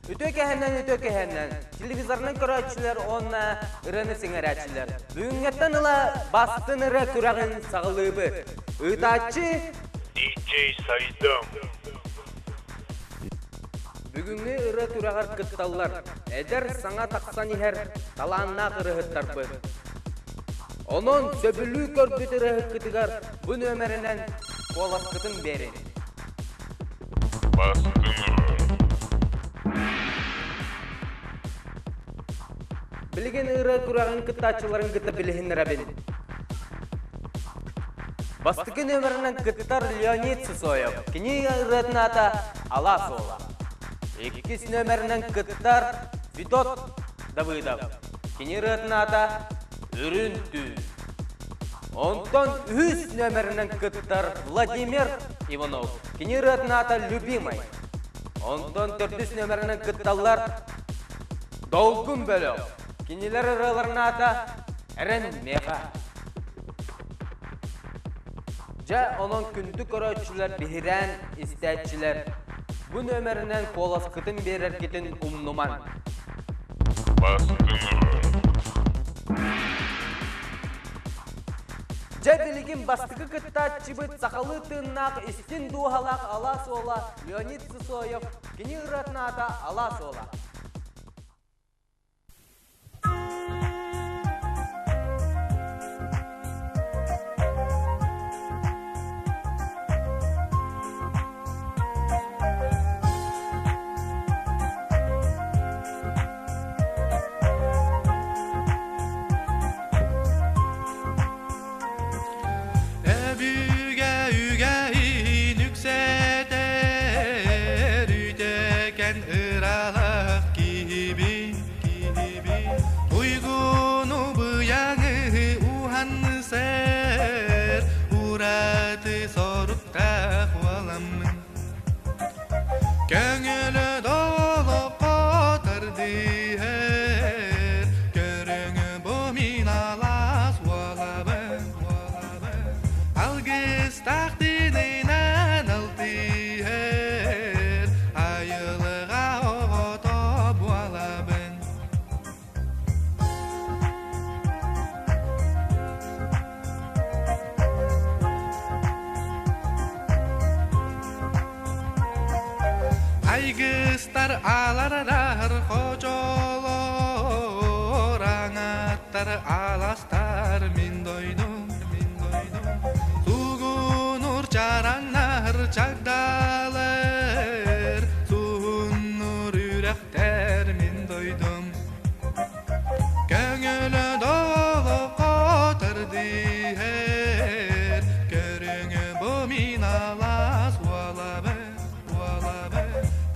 Үтүө кэһэннэн үтүө кэһэннэн телевизорынан көрөөччүлэр уонна ырыаны сэҥээрээччилэр. Бүгүҥҥэттэн ыла бастын ырыа күрэҕин саҕалыыбыт. Ыытааччы DJ Сайдам. Бүгүҥҥү ырыа күрэҕэр кытталлар эдэр саҥа тахсан иһэр талааннаах ырыаһыттарбыт. Онон сөбүлүү көрбүт ырыаһыккытыгар бу нүөмэринэн куоласкытын биэриҥ. Билигин ырыа күрэҕин кыттааччыларын кытта билиһиннэрэбин. Бастакы нүөмэринэн кыттар Леонид Сысоев. Кини ырыатын аата Алаас уола. Иккис нүөмэринэн кыттар Федот Давыдов. Кини ырыатын аата Үрүн түүн. Онтон үһүс нүөмэринэн кыттар Владимир Иванов. Кини ырыатын аата Любимай. Онтон төрдүс нүөмэринэн кытталлар Долгун бөлөх. Кинилэр ырыаларын аата Эрэн миэхэ. Дьэ, онон күндү көрөөччүлэр биһирээн истээччилэр, бу нүөмэринэн куоласкытын биэрэргитин умнумаҥ. Дьэ, билигин бастакы кыттааччыбыт сахалыы тыыннаах истин дууһалаах алаас уола Леонид Сысоев, кини ырыатын аата Алаас уола. Өбүгэ үгэһин үксэтэр үтөкэн ыралаах киһибин, киһибин. Уйгуну быйаҥы уһансар ураты соруктаах уоламмын. Көҥүлү долоқо тардыһар, көрүҥү бу мин алаас уолабын, Алгыстаах тыынынан алтыһар, айылыға оҕото буолабын. Айгыстар аларар хочолор, аҥаттар аластар мин дойдум, мин дойдум. Сугунур чараҥнар чагдалар, суһуннур үрэхтэр мин дойдум. Көҥүлэ долоқо тардиһэр, көрүҥү бу мин алаас уолабын, уолабын.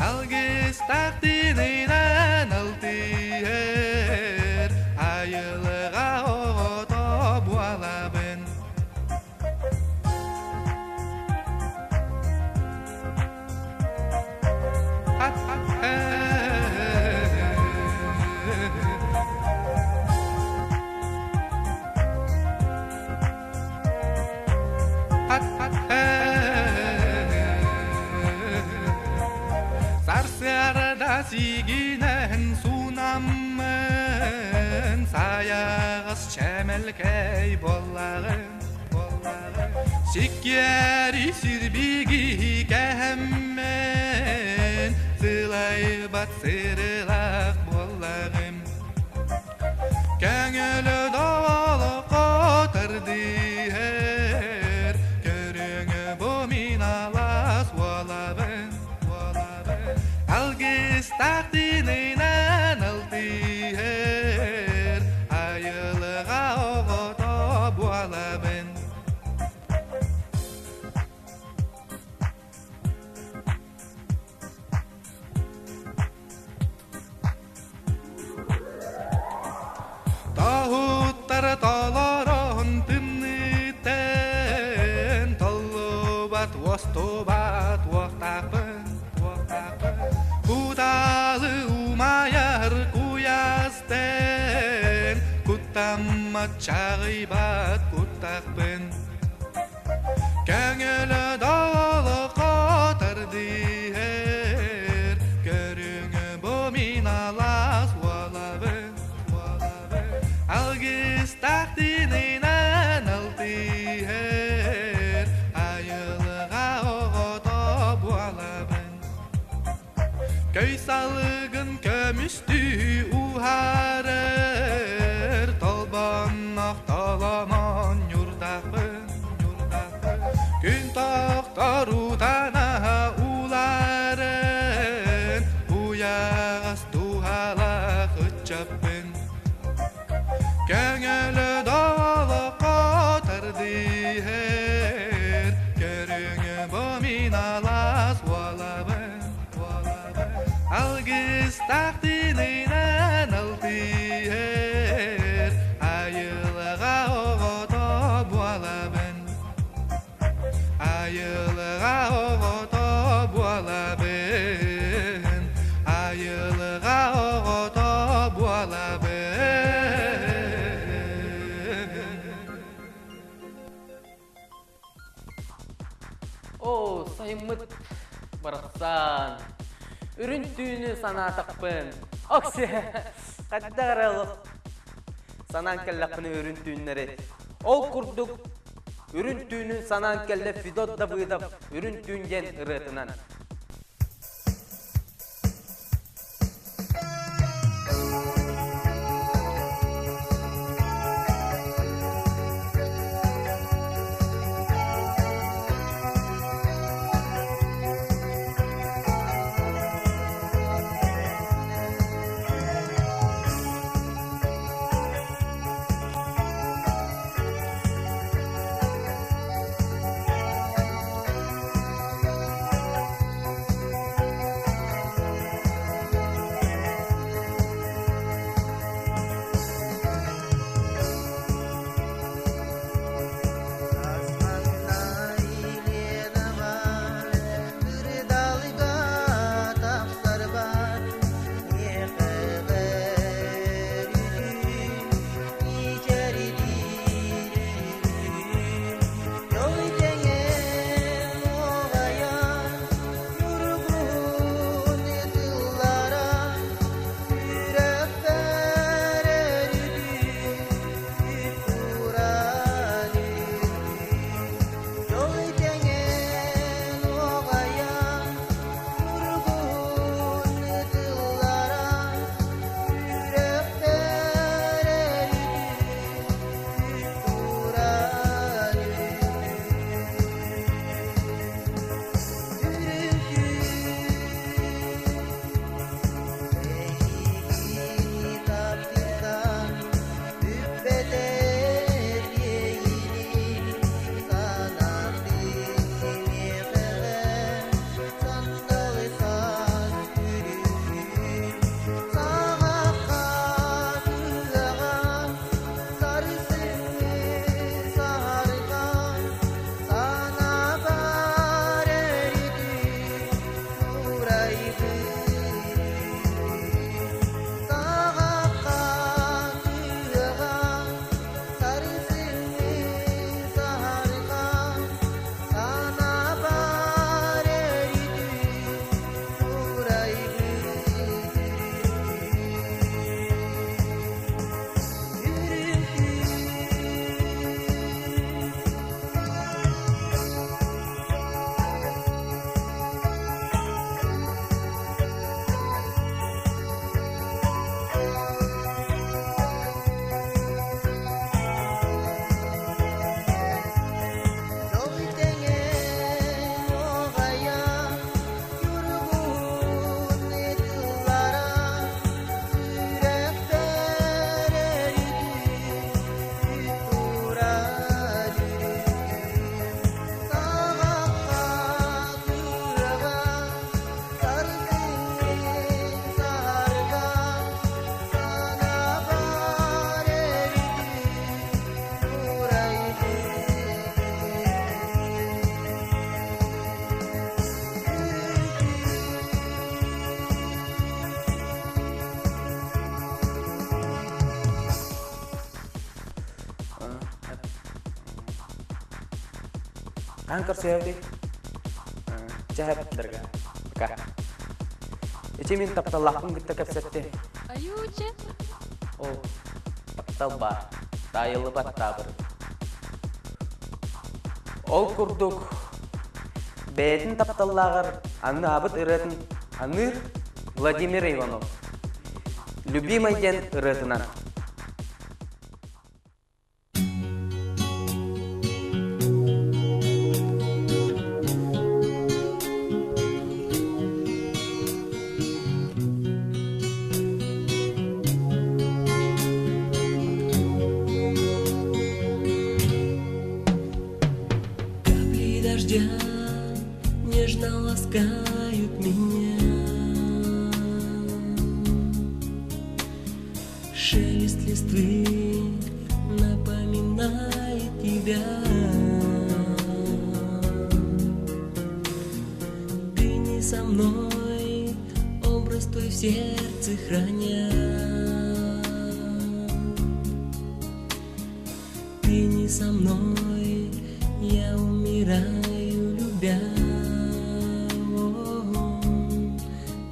Алгыстаах тыынынан алтыһар, айылыға оҕото буолабын. Сарсыарда сигинэн суунаммын, сайаҕас чэмэлкэй буоллаҕым. Сиккиэри сирбиги кэһэммин, сылайбат сырылаах буоллаҕым. Көҥүлү долоқо тардыһар, көрүҥү бу мин алаас уолабын, Алгыстаах тыынынан алтыһар, айылыға оҕото буолабын. Тоһуттар толорон тымныытын толлубат уостубат уохтаахпын, уохтаахпын. Кутаалы умайар куйастын, куттаммат чаҕыйбат куттаахпын. Көҥүлэ долоҕо тардыһар, көрүҥү бу Көй салыгын көмүстүү уһаарар Толбоннох толомон ньурдахпын, ньурдахпын Күн тохтор утана уларын Уйаҕас туһалаах ыччаппын Көҥөлө долохо тардыһар, Көрүҥү бу мин алаас уолабын, уолабын. Алгыстаах тыынынан алтыһар, Айылҕа оҕото буолабын. Айылҕа оҕото буолабын, Айылҕа оҕото буолабын. Оо, сайыммыт барахсан. Үрүн түүнү санаатахпын. Окси, хайдах эрэ олох санаан кэллэхпинэ үрүн түүннэри. Ол курдук Үрүн түүнүн санаан кэллэ Федот Давыдов Үрүн түүн диэн ырыатынан. Хаһан көрсүһэбитий? Чэһэп дорога. Пока. Ити мин тапталлаахпын кытта кэпсэттим. Аюуча. О, таптал баар. Таайыллыбат таабыр. Ол курдук бэйэтин тапталлааҕар аныаабыт ырыатын аныыр. Владимир Иванов Любимый диэн ырыатынан. Капли дождя нежно ласкают меня. Шелест листвы напоминает тебя. Ты не со мной, образ твой в сердце храня. Ты не со мной, я умираю, любя.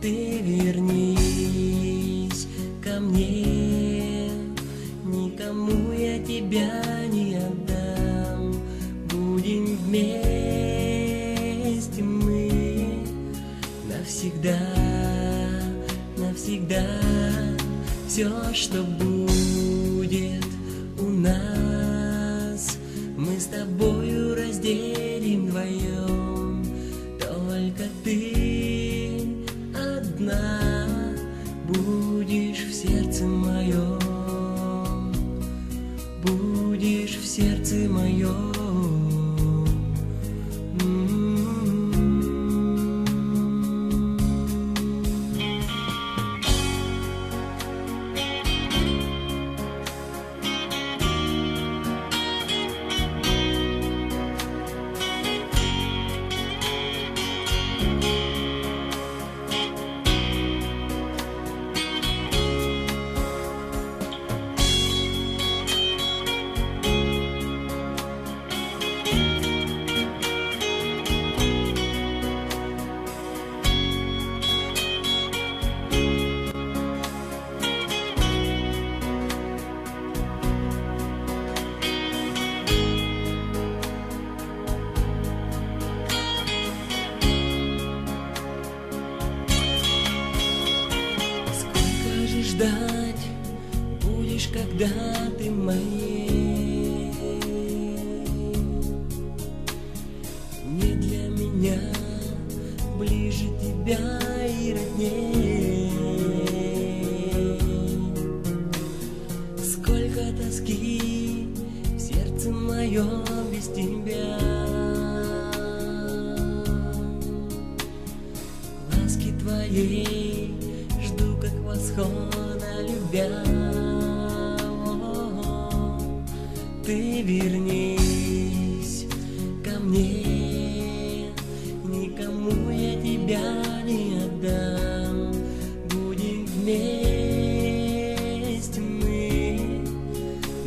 Ты вернись ко мне, никому я тебя не отдам. Будем вместе мы навсегда, навсегда. Все, что будет у нас, мы с тобою разделим вдвоем. Только ты одна будешь в сердце моем, будешь в сердце моем. Сколько же ждать будешь, когда ты моей? Не для меня ближе тебя и родней. Сколько тоски в сердце моем без тебя. Ласки твоей жду, как восхода любя. Ты вернись ко мне, никому я тебя не отдам. Будем вместе мы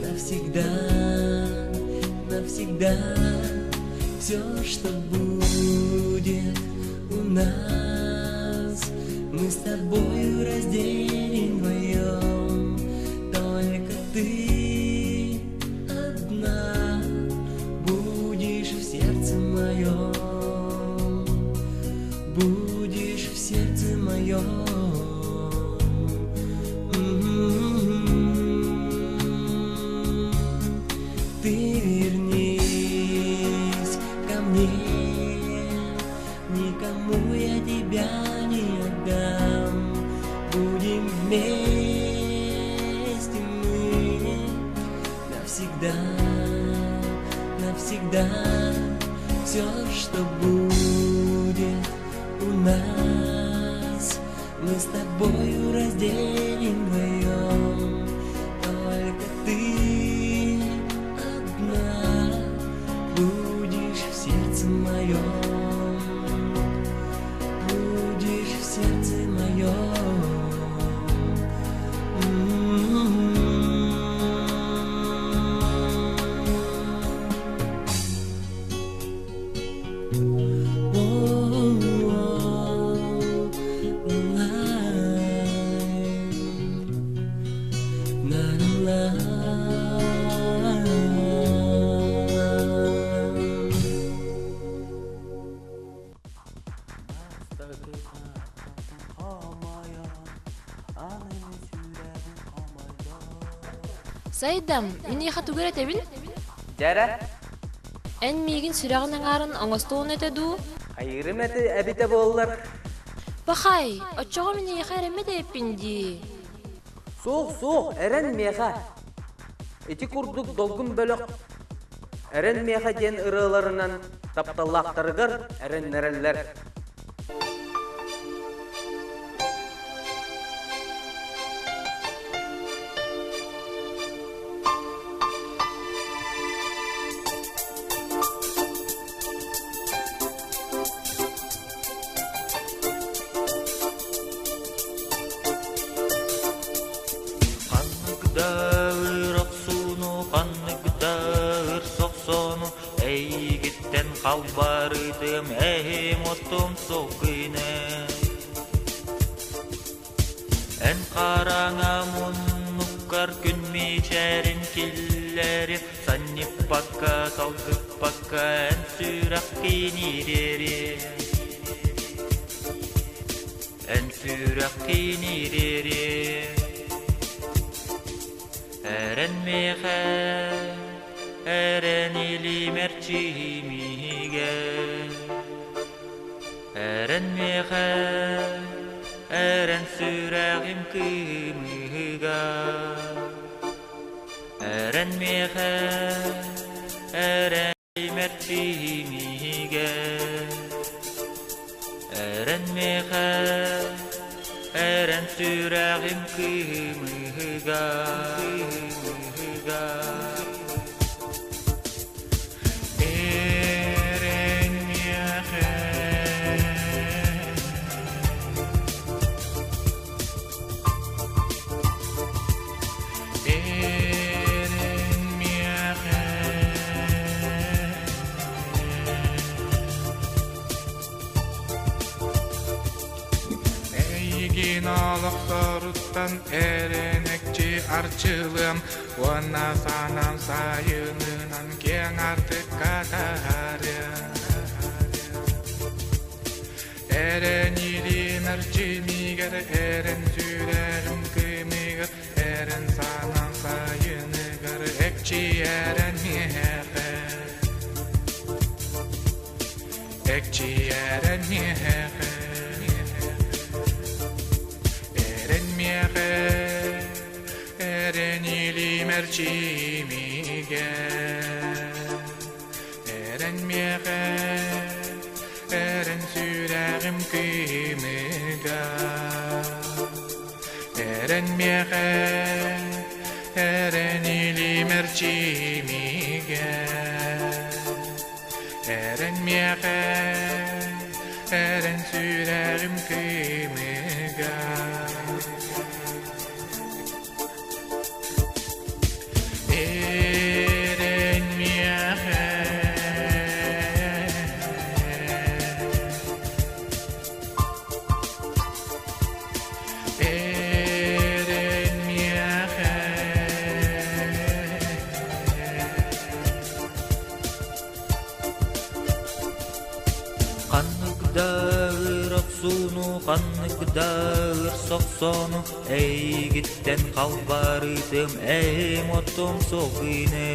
навсегда, навсегда. Все, что будет у нас, мы с тобою разделим вдвоем. Только ты одна будешь в сердце моем, будешь в сердце моем. Ты вернись ко мне, никому я тебя не отдам. Будем вместе мы навсегда, навсегда. Все, что будет у нас, мы с тобою разделим вдвоем. Только ты одна будешь в сердце моем, будешь в сердце моем. Сайдам, миниэхэ тугу эрэ этэбин? Дьэрэ. Эн миигин сүрэҕин аҥаарын оҥостуон этэ дуу? Хайыырым эти эбитэ буоллар. Пахай, оччоҕо мин эйиэхэ эрэммэт эбиппин дии. Суох, суох, эрэн миэхэ. Ити курдук долгун бөлөх Эрэн миэхэ диэн ырыаларынан тапталлаахтарыгар эрэннэрэллэр. Ханнык да ыр охсууну, ханнык да ыр сохсону Эйигиттэн халбарытым, эһим оттум соккыны. Эн хараҥа муннуккар күн мичээрин киллэри, Санньыппакка, салгыппакка эн сүрэххин ириэри. Эн сүрэххин ириэри. Эрэн миэхэ, эрэн илиимэр чиимигэ. Эрэн миэхэ, эрэн сүрэҕим кыымыга. Эрэн миэхэ, эрэн илиимэр чиимигэ. Эрэн миэхэ, эрэн сүрэҕим кыымыга. Кыымыга. Эрэн миэхэ Эрэн миэхэ Эйигин олохторуттан эрэнэкчи арчылыам уонна санаам сайынынан киэҥ артыкка таһаарыам. Эрэн илиим эрчимигэр, эрэн сүрэҕим кыымыгар, эрэн санаам сайыныгар экчиэрэн миэхэ. Экчиэрэн миэхэ. Эрэн миэхэ, эрэн илиим эрчимигэр. Эрэн миэхэ, эрэн сүрэҕим кыымыга. Эрэн миэхэ, эрэн илиим эрчимигэр. Эрэн миэхэ, эрэн сүрэҕим кыымыга. Эрэн миэхэ. Эрэн миэхэ. Ханнык да ыр охсууну, ханнык да ыр сохсону Эйигиттэн халбарытым, эһим оттум сокыны.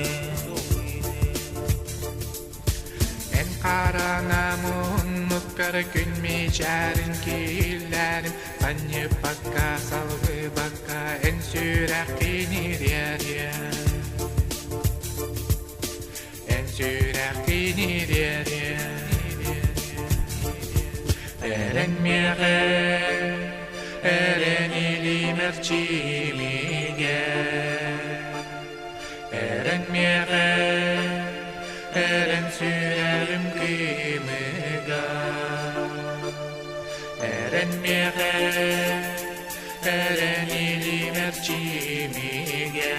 Эн хараҥа муннуккар күн мичээрин киллэрим, Санньыппакка, салгыбакка эн сүрэххин ириэриэм. Эн сүрэххин ириэриэм. Эрэн миэхэ, эрэн илиим эрчимигэр. Эрэн миэхэ, эрэн сүрэҕим кыымыга. Эрэн миэхэ, эрэн илиим эрчимигэр.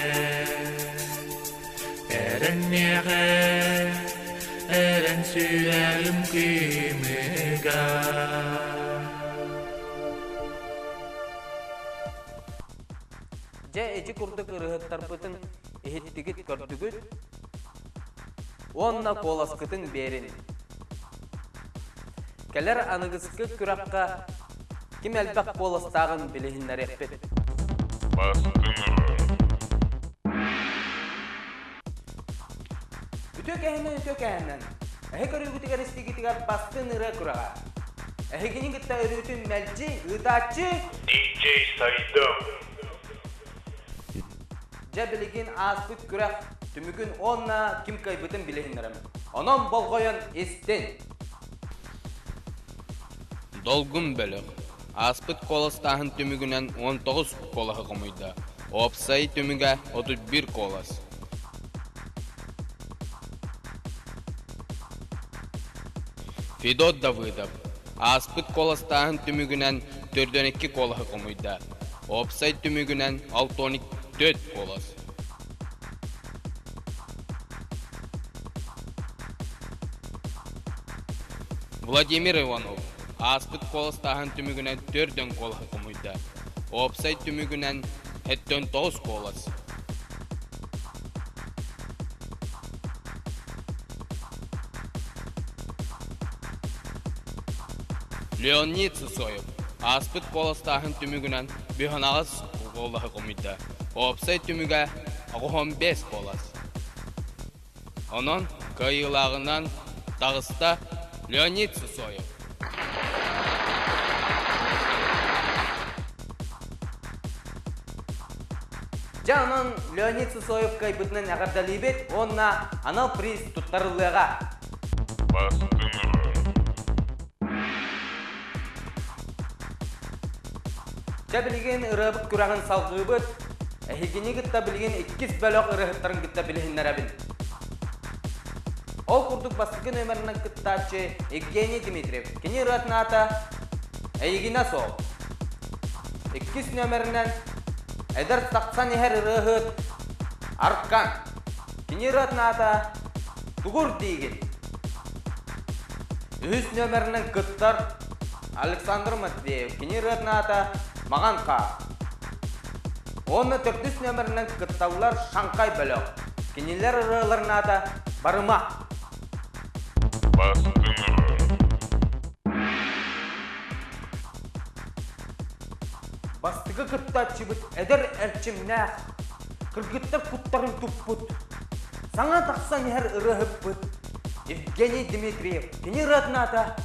Эрэн миэхэ, эрэн сүрэҕим кыымыга. Дьэ ити курдук ырыһыттарбытын иһиттигит көрдүгүт уонна куоласкытын биэрин. Кэлэр аныгыскы күрэххэ ким элбэх куоластааҕын билиһиннэриэхпит. Бастыҥ ырыа. Үтүө кэһинэн үтүө кэһинэн, эһи көрүүгүтүгэр истигитигэр бастын ырыа күрэҕэ. Эһигини кытта өрүүтүн мэлдьи ыытааччы DJ Сайдам. Дьэ билигин ааспыт күрэх түмүгүн уонна ким кыайбытын билиһиннэрэм. Онон болҕойон истин. Долгун бөлөх. Ааспыт куоластааһын түмүгүнэн 19 куолаһы хомуйда. Уопсай түмүгэ 31 куолас. Федот Давыдов. Ааспыт куоластааһын түмүгүнэн 42 куолаһы хомуйда. Уопсай түмүгүнэн 64 куолас. Владимир Иванов ааспыт куоластааһын түмүгүнэн төрдөн куолаһы хомуйда. Уопсай түмүгүнэн 79 куолас. Леонид Сысоев ааспыт куоластааһын түмүгүнэн бүһанаҕас куолаһы хомуйда. Уопсай түмүгэ 95 куолас. Онон кыайыылааҕынан таҕыста Леонид Сысоев. Дьэ онон Леонид Сысоев кыайбытынан эҕэрдэлиибит уонна анал приз туттарыллыаҕа. Дьэ билигин ырыабыт күрэҕин салҕыыбыт. Эһигини кытта билигин иккис бөлөх ырыаһыттарын кытта билиһиннэрэбин. Ол курдук бастакы нүөмэринэн кыттааччы Евгений Дмитриев. Кини ырыатын аата «Эйигинэ суох». Иккис нүөмэринэн эдэр тахсан иһэр ырыаһыт Аркан. Кини ырыатын аата «Тугур диигин». Үһүс нүөмэринэн кыттар Александр Матвеев. Кини ырыатын аата «Маҕан хаар». Уонна төрдүс нүөмэринэн кытталлар Шанхай бөлөх. Кинилэр ырыаларын аата «Барыма». Бастакы кыттааччыбыт эдэр эрчимнээх, кыргыттар куттарын туппут, саҥа тахсан иһэр ырыаһыппыт Евгений Дмитриев. Кини ырыатын аата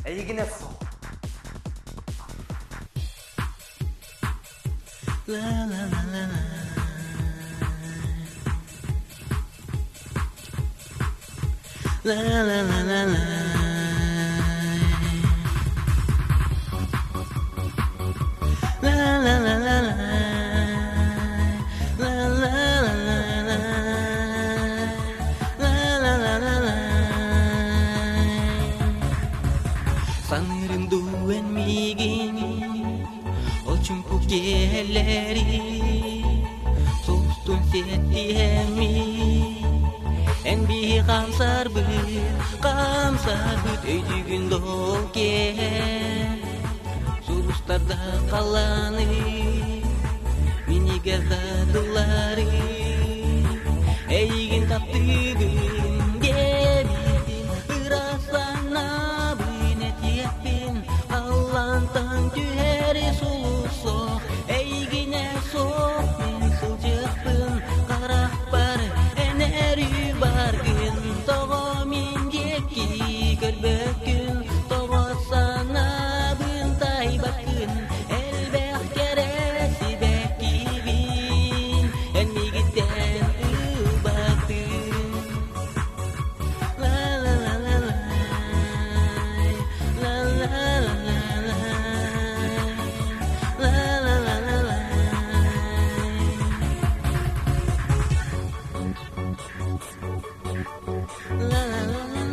«Эйигинэ суох». La la la la la. La la la la la. La la la la la. La la la la la. La la la la la. Саныырым дуу миигин Ол чуҥкук киэһэлэри Сулустун сиэттиһэммит Эн биһи хамсарбыт, хамсарбыт Өйдүүгүн доо киэһэ Сулустарда халлааны Минньигэс да тыллары Эйигин таптыыбын диэбитин Ыра санаабын этиэхпин Халлаантан түһэри сулус суох Эйигинэ суох мин сылдьыахпын Харахпар эн өрүү бааргын Тоҕо мин диэки көрбөккүн Тоҕо санаабын таайбаккын Элбэх кэрэ сибэккибин Эн миигиттэн ылбатын La la la la la La la la la la La la la la la La la la la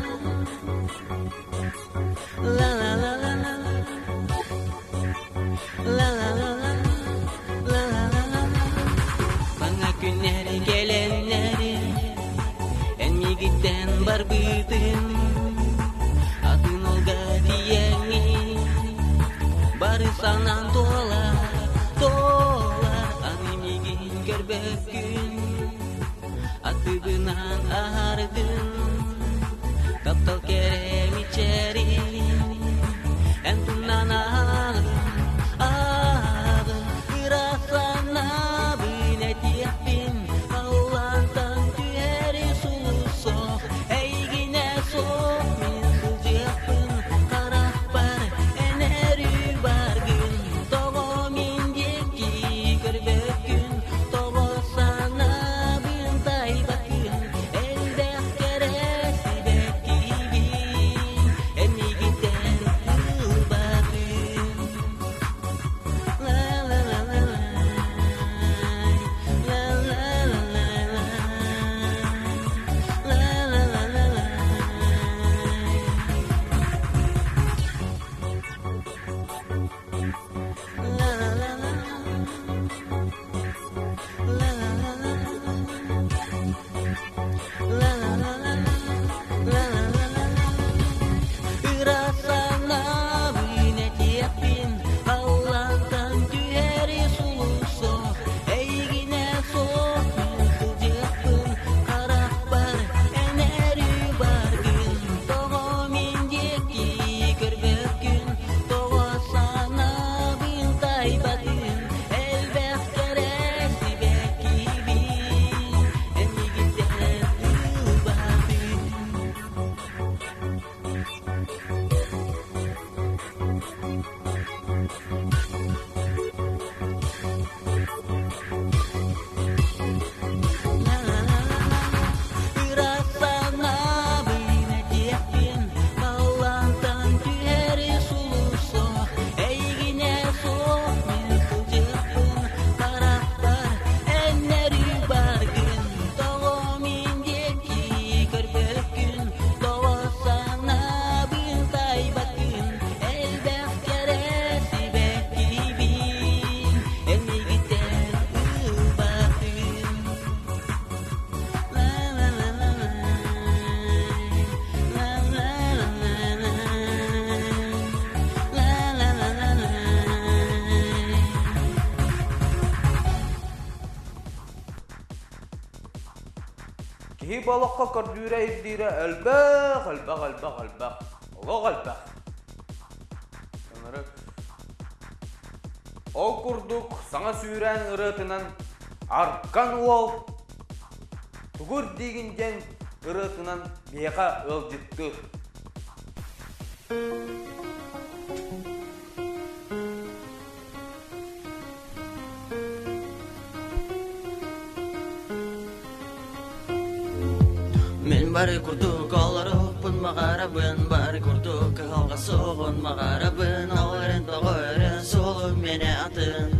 La la la la la La la la la La la la la Саҥа күннэр кэлэннэр Эн миигиттэн барбытын Атын олга тиийэҥҥин Бары санаан туолар, туолар Аны миигин көрбөккүн Атыбынан аһардын Таптал кэрэ мичээрин Эн туннан ааҕын, ааҕын Ыра санаабын этиэхпин Халлаантан түһэри сулус суох Киһи бу олоххо көрдүүрэ ирдиирэ элбэх, элбэх, элбэх, элбэх, олох элбэх. Ынырык. Ол курдук саҥа сүүрээн ырыатынан Аркан уол Тугур диигин диэн ырыатынан биһиэхэ ыалдьыттыыр. Мин бары курдук олоруохпун баҕарабын, бары курдук кыһалҕа суоҕун баҕарабын, ол эрэн тоҕо эрэ суолум миэнэ атын.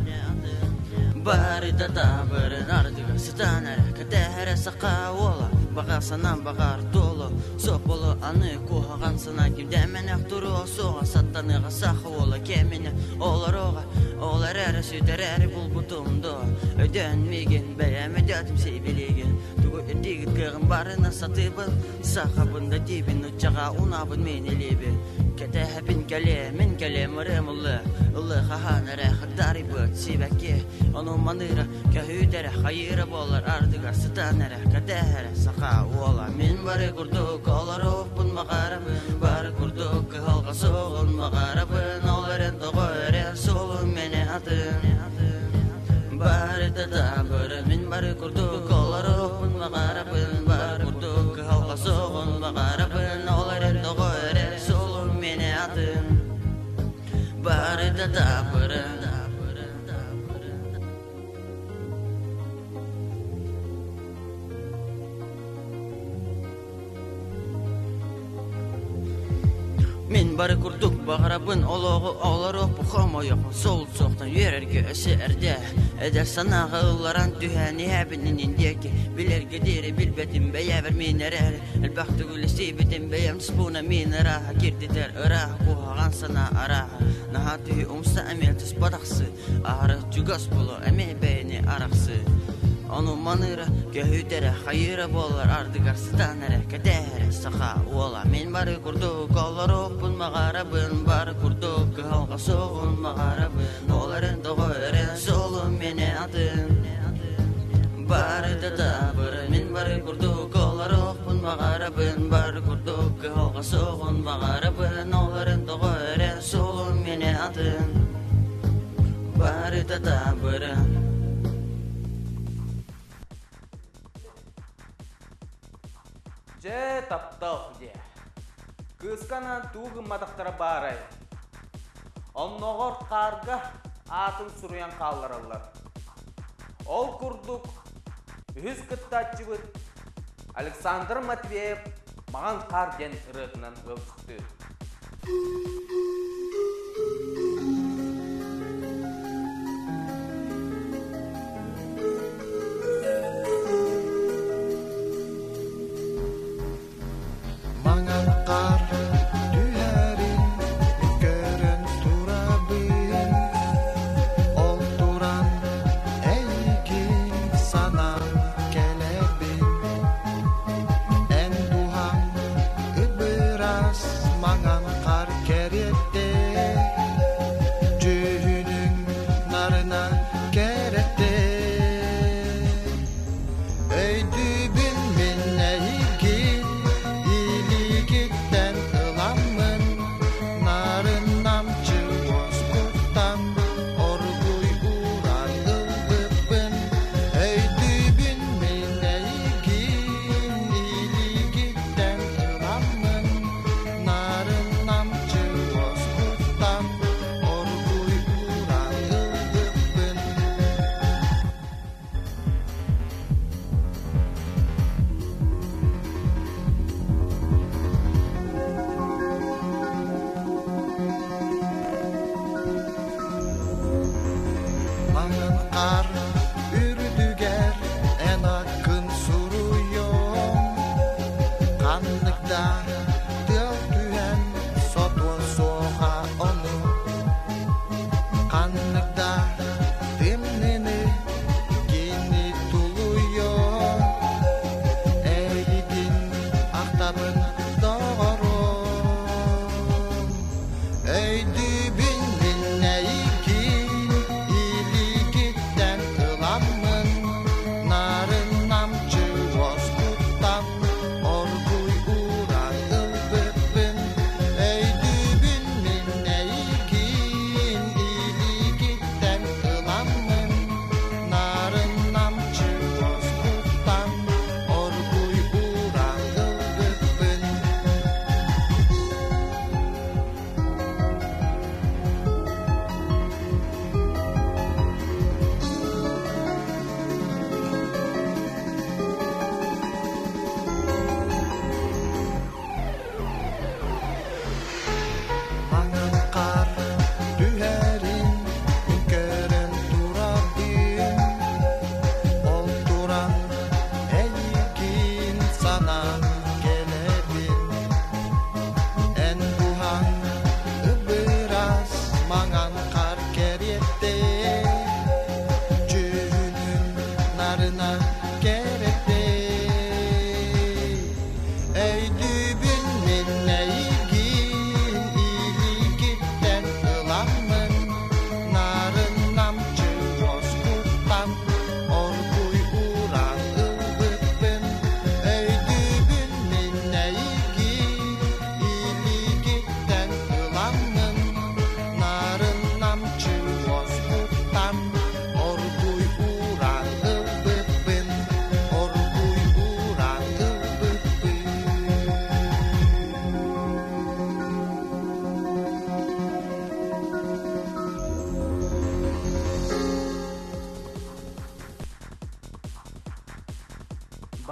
Барыта таабырын ардыгар сытан эрэ, кэтэһэрэ саха уола, баҕа санаам баҕар туолу, суох буолу аны куһаҕан санаа кимдэмэнэх туруо суоҕа, саттаныаҕа саха уола кэминэ олоруоҕа, ол эрээри сүтэрээри булбутум дуо, өйдөөн миигин бэйэм өйдөөтүм сибилигин, тугу ирдиигит кыаҕым барына сатыыбын, сахабын да диибин нуччаҕа унаабын мин илиибин, кэтэһэбин кэлиэ, мин кэлиэм ырыам ыллыа, ыллыа хаһан эрэ хагдарыйбыт сибэкки, ону маныыра көһүүтэрэ хайыыра буолар ардыгар сытан эрэ кэтэһэрэ саха уола мин бары курдук олоруохпун баҕарабын бары курдук кыһалҕа суоҕун баҕарабын ол эрэн тоҕо эрэ суолум мэнэ атын барыта таабыры мин бары курдук олоруохпун баҕарабын бары курдук кыһалҕа суоҕун баҕарабын ол эрэн тоҕо эрэ суолум мэнэ атын барыта таабыры. Мин бары курдук баҕарабын олоҕу олоруохпун хомойуохпун сол суохтан үөрэргэ өссө эрдэ эдэр санааҕа ылларан түһэн иһэбин иннин диэки билэргэ диэри билбэтим бэйэбэр мин эрээри элбэхтик үлэстиибитим бэйэм спуна мин ырааһа киртитэр ырааһа куһаҕан санаа арааһа наһаа түһүү умса эмиэ туспа тахсыы Аһары чугас буолуо эмиэ бэйэни арахсыы. Ону маныыра, көһүтэрэ, хайыыра буоллар ардыгар сытан эрэ, кэтэһэрэ саха уола. Мин бары курдук олоруохпун баҕарабын, бары курдук кыһалҕа суоҕун баҕарабын. Ол эрэн тоҕо эрэ суолум миэнэ атын. Барыта таабырын, мин бары курдук олоруохпун баҕарабын, бары курдук кыһалҕа суоҕун баҕарабын. Ол эрэн тоҕо эрэ суолум миэнэ атын. Барыта таабырын. Дьэ, таптал диэ. Кыыска анаан тугу гымматахтара баарай? Оннооҕор хаарга аатын суруйан хааллараллар. Ол курдук, үһүс кыттааччыбыт Александр Матвеев «Маҕан хаар» диэн ырыатынан ыалдьыттыыр. Маҥан хаар түһэрин көрөн турабын, ол туран эйигин санаан кэлэбин. Эн дууһаҥ ып-ыраас маҥан хаар кэриэтэ, дьүһүнүҥ нарына кэрэтэ. Өйдүүбүн мин эйигин илиигиттэн ыламмын, нарын намчы уоскуттан оргууй ууран ылбыппын. Өйдүүбүн мин эйигин илиигиттэн ыламмын, нарын намчы уоскуттан оргууй ууран ылбыппын. Маҥан хаар үрдүгэр эн аккын суруйуом, ханнык да тыал түһэн сотуон суоҕа ону, ханнык да тымныны кини тулуйуо, эйигин ахтабын доҕорум. Өйдүүбүн мин эйигин илиигиттэн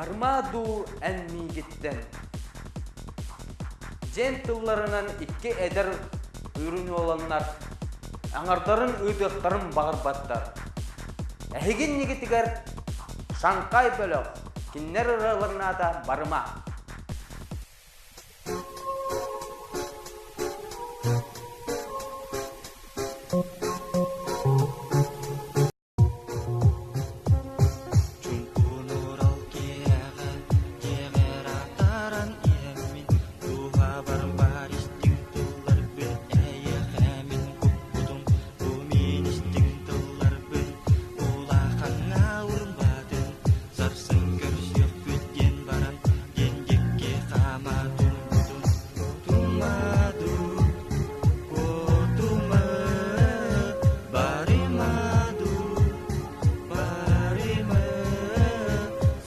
Барыма дуу эн миигиттэн Диэн тылларынан икки эдэр үрүнүоланнар аҥардарын ыытыахтарын баҕарбаттар. Эһиги иннигитигэр Шанхай бөлөх кинилэр ырыаларын аата Барыма. Чуҥкунурал киэһэҕэ дьиэҕэр атааран иһэммин дууһабар баар истиҥ тылларбын эйиэхэ мин куппутум бу мин истиҥ тылларбын улахаҥҥа уурбатын сарсын көрсүөхпүт диэн баран диэн диэки хаама турбутум кутума дуу кутума барыма дуу Барыма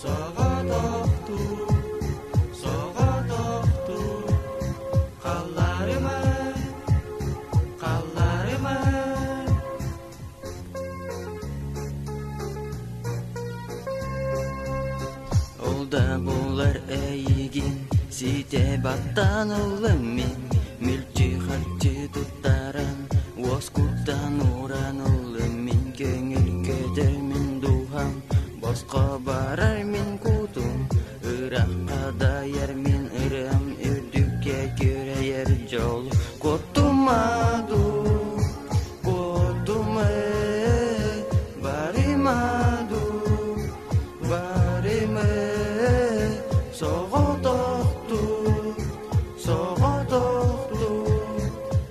соҕотохтуу, соҕотохтуу халларыма, халларыма. Ол да буолар эйигин ситэ баттаан ыллым мин мүлчү-харчы туттаран Уоскуттан ууран ыллым мин көҥүл көтөр мин дууһам Босхо барар мин кутум Ырахха дайар мин ырыам Үрдүккэ күрэйэр дьол Куттума дуу, куттума Барыма дуу, барыма Соҕотохтуу, соҕотохтуу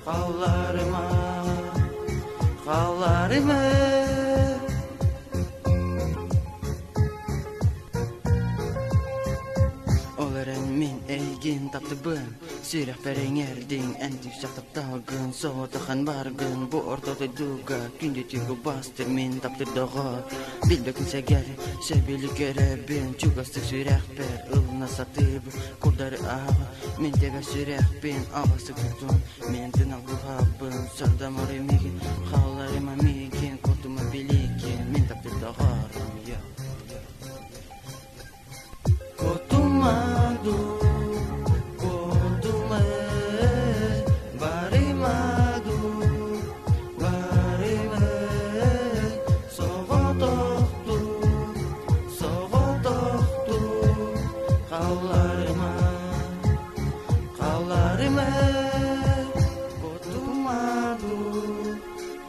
Халларыма, халларыма. Ол эрэн мин эйигин таптыбын, сүрэхпэр иҥэрдиҥ, эн түсэх тапталгын, соҕотохон баргын, бу орто дойдуга күндүтүк бастыр мин таптырдоҕо, билбэккин сэгэр, сөбүлүү көрөбүн, чугастык сүрэхпэр ылына сатыыбын, Курдары ааҕа, мин тэбэ сүрэхпин аҕасы тутун, мен тыынах дууһабын, сордомору миигин, хаалларыма миигин, кутума билигин, мин таптыыр доҕорум, я. Кутума дуу, кутума, барыма дуу, барыма, соҕотохтуу, Соҕотохтуу халларыма, халларыма, кутума дуу,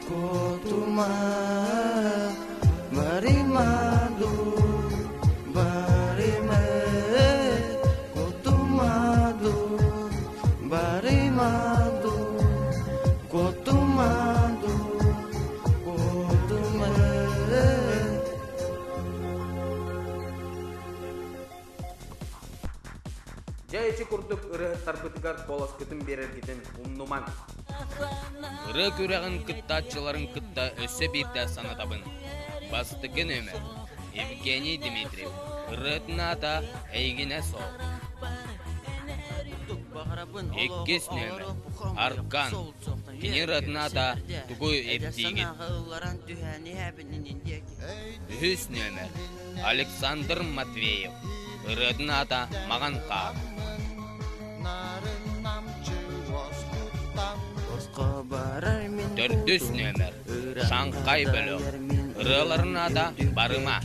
кутума, барыма дуу, барыма, кутума дуу, барыма дуу, кутума дуу, кутума. Дьэ ити курдук ырыаһыттарбытыгар куоласкытын биэрэргитин умнумаҥ. Ырыа күрэҕин кыттааччыларын кытта өссө биирдэ санатабын. Бастакы нүөмэр Евгений Дмитриев. Ырыатын аата Эйигинэ суох. Иккис нүөмэр Аркан. Кини ырыатын аата Тугу ирдиигит? Үһүс нүөмэр Александр Матвеев. Ырыатын аата Маҕан хаар. Төрдүс нүөмэр Шанхай бөлөх. Ырыаларын аата Барыма.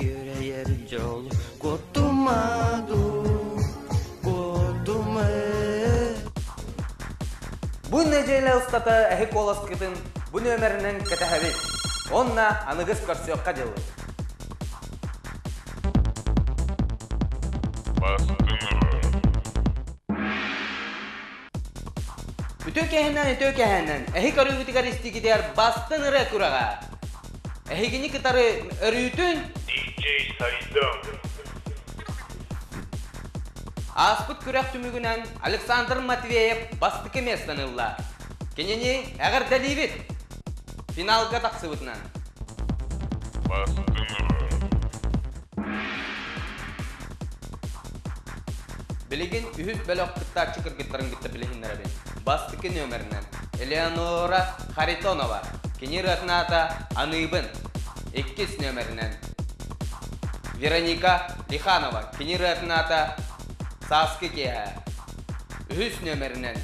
Бу нэдиэлэ устата эһи куоласкытын бу нүөмэринэн кэтэһэбит. Уонна аныгыс көрсүөххэ дылы. Үтүө кэһинэн, үтүө кэһинэн, эһи көрүүгүтүгэр истигитигэр бастын ырыа күрэҕэ. Эһигини кытары өрүүтүн DJ Сайдам. Ааспыт күрэх түмүгүнэн Александр Матвеев бастакы миэстэни ылла. Кинини эҕэрдэлиибит! Финалга тахсыбытынан. Билигин үһүс бөлөх кыттааччы кыргыттарын кытта билиһиннэрэбин. Бастакы нүөмэринэн Элеонора Харитонова. Кини ырыатын аата Аныыбын. Иккис нүөмэринэн. Вероника Лиханова. Кини ырыатын аата «Сааскы киэһэ». Үһүс нүөмэринэн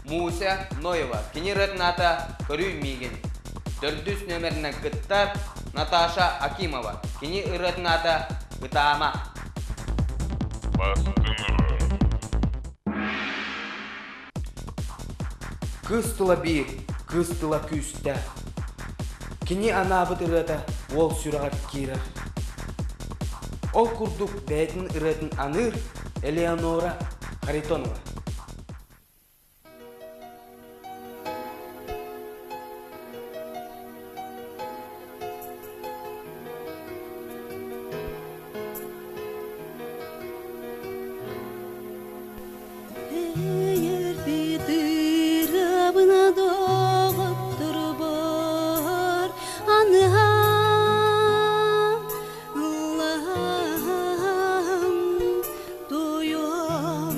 Муся Ноева. Кини ырыатын аата «Көрүй миигин». Төрдүс нүөмэринэн кыттар Наташа Акимова. Кини ырыатын аата «Ытаама». Бастыҥ ырыа. Кыыс тыла биир, кыыс тыла күүстээх. Кини анаабыт ырыата уол сүрэҕэр киирэр. Ол курдук бэйэтин ырыатын аныыр Элеонора Харитонова. Ырабына доҕотторбор аныһам ыллаһам туйуом.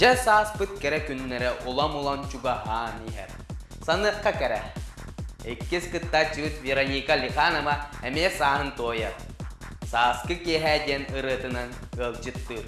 Дьэ сааспыт кэрэ күннэрэ улам-улам чугаһаан иһэр. Саныахха кэрэ. Иккис кыттааччыбыт Вероника Лиханова эмиэ сааһын туойар. Сааскы киэһэ диэн ырыатынан ыалдьыттыыр.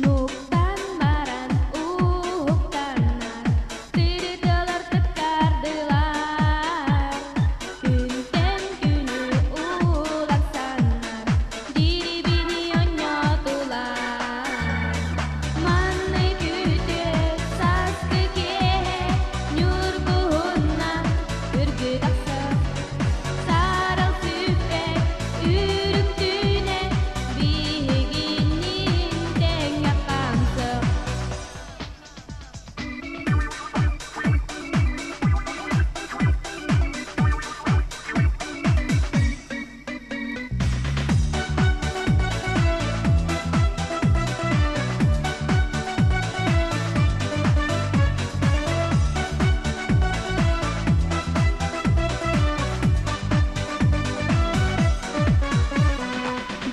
Нуктан баран уһуктаннар, тырытылар тыккардылар. Күнтэн күнү уларсаннар, дирибини онньотулар. Манны күтүө сааскы киэһэ ньургуһунна үргү тахсар. Сарал сүппэт үрүктүнэ биһигинниин тэҥҥэ хаамсык.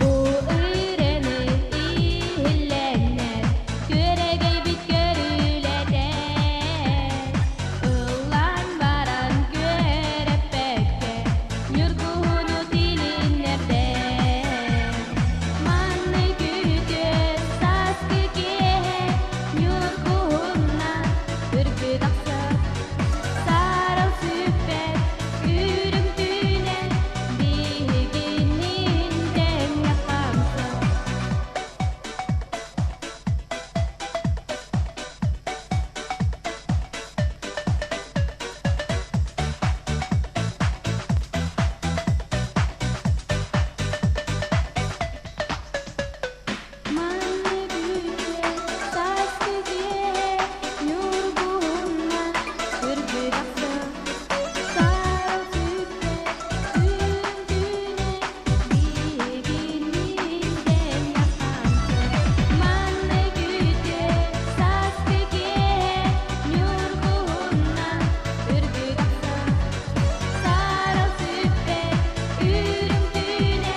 Бу ырыаны иһиллэннэр, күөрэгэйбит көрүлэтэр. Ыллаан баран күөрэппэккэ, ньургуһуну тилиннэрдэр. Манны күтүө сааскы киэһэ ньургуһунна үргү тахсар. Сарал сүппэт үрүҥ түүнэ биһигинниин тэҥҥэ хаамсар. Манны күтүө сааскы киэһэ ньургуһунна үргү тахсар. Сарал сүппэт үрүҥ түүнэ биһигинниин тэҥҥэ хаамсар. Манны күтүө сааскы киэһэ ньургуһунна үргү тахсар. Сарал сүппэт үрүҥ түүнэ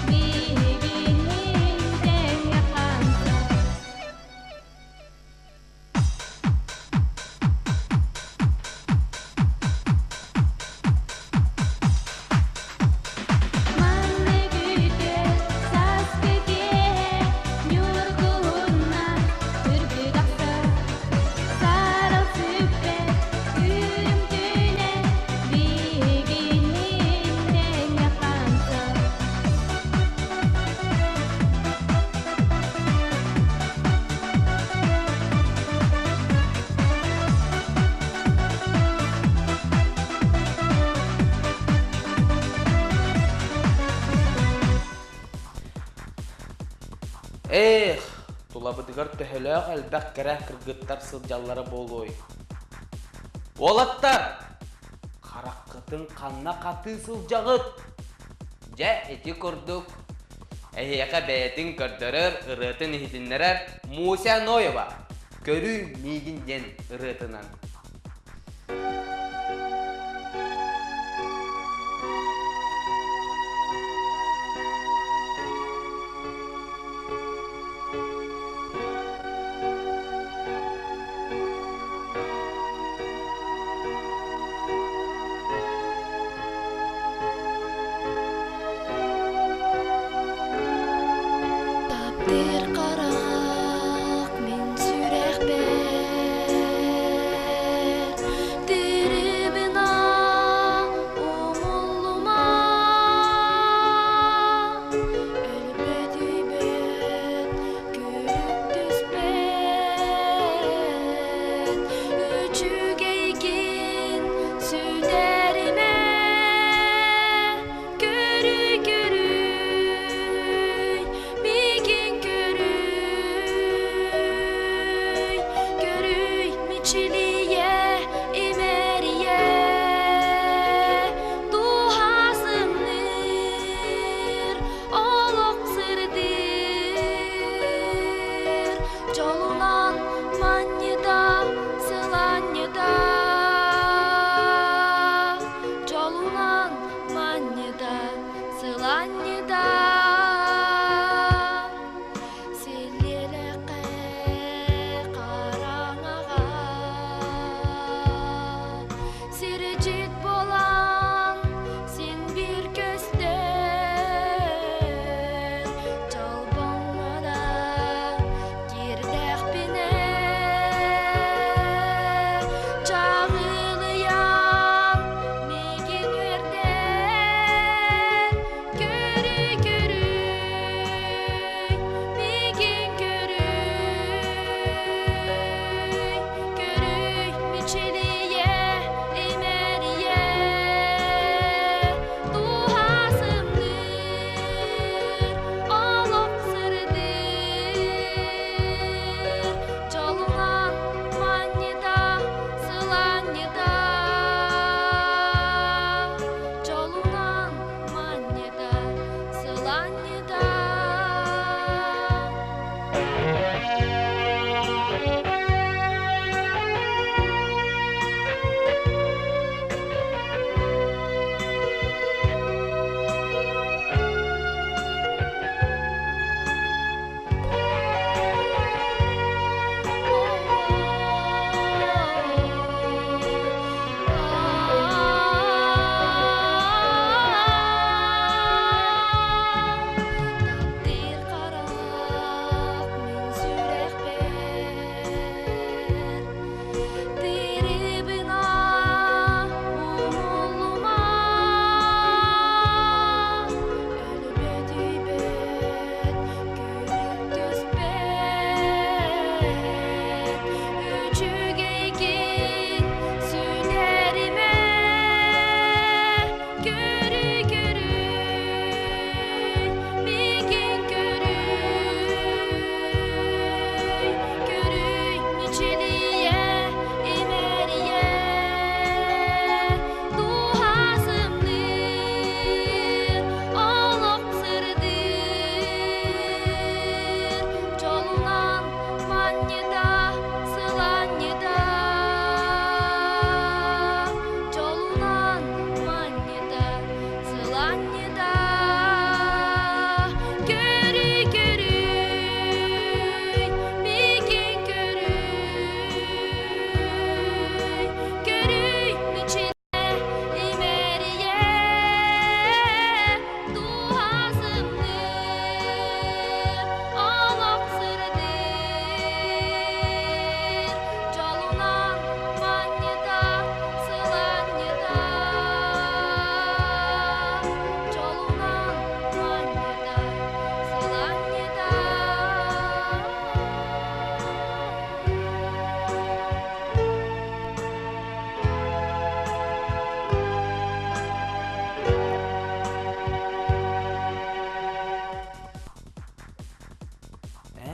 биһигинниин тэҥҥэ хаамсар. Манны күтүө сааскы киэһэ ньургуһунна үргү тахсар. Сарал сүппэт үрүҥ түүнэ биһигинниин тэҥҥэ хаамсар. Эх, тулабытыгар төһөлөөх элбэх кэрэ кыргыттар сылдьаллара буолуой? Уолаттар, хараххытын ханна хатыы сылдьаҕыт? Дьэ, ити курдук эһиэхэ бэйэтин көрдөрөр, ырыатын иһитиннэрэр Муся Ноева «Көрүү миигин» диэн ырыатынан. Таптыыр харах мин сүрэхпэр.